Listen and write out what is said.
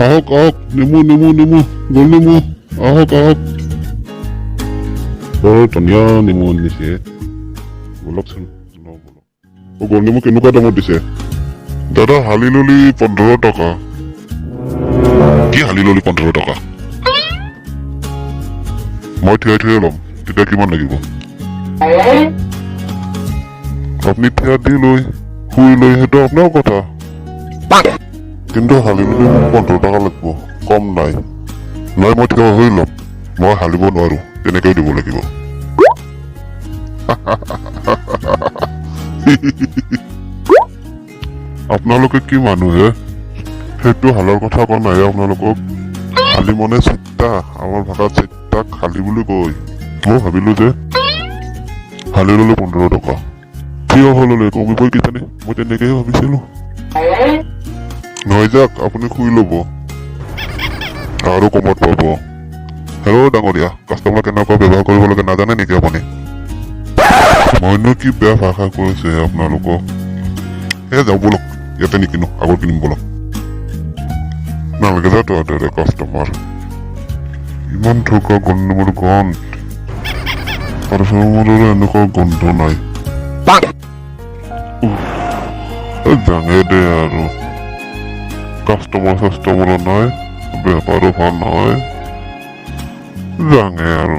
আহক আহক, নেমু নেমু নেমু, গোল নেমু, আহক আহক। বৰ ধুনীয়া নেমু আনিছে। ব'লকচোন, লওঁ ব'লক। অ' গোল নেমু কেনেকুৱা দামত দিছে দাদা? হালি ললি 15 টকা। কি, হালি ললি 15 টকা? মই থিয় থিয় ল'ম, তেতিয়া কিমান লাগিব? আপুনি থিয় দি লৈ শুই লৈ সেইটো আপোনাৰ কথা, কিন্তু হালি ললি মোক 15 টকা লাগিব, কম নাই। নহয়, মই থিয় হৈ ল'ম। মই হালিব নোৱাৰো, তেনেকৈ দিব লাগিব। আপোনালোকে কি মানুহ হে? সেইটো হালৰ কথা কোৱা নাই আপোনালোকক। হালি মানে চিত্তা, আমাৰ ভাষাত চিত্তাক হালি বুলি কয়। মই ভাবিলো যে হালি ললে 15 টকা, থিয় হৈ ললে কমিবই কিজানি, মই তেনেকেই ভাবিছিলো। নহয়, যাক, আপুনি শুই ল'ব, আৰু কমত পাব। হেল্ল' ডাঙৰীয়া, কাষ্টমাৰ কেনেকুৱা ব্যৱহাৰ কৰিব লাগে নাজানে নেকি আপুনি? মইনো কি বেয়া ভাষা কৈছে আপোনালোকক? এ যাওঁ ব'লক, ইয়াতে নিকিনো, আগত কিনিম ব'লক। নালাগে যা তহঁতে কাষ্টমাৰ। ইমান থকা গোন্ধ, গন্ধ, পাৰফিউমৰ দৰে এনেকুৱা গোন্ধ নাই। উফ, এই জাঙে দে আৰু। কাষ্টমাৰ চাষ্টমাৰো নাই, বেপাৰো ভাল নহয়, জাঙে আৰু।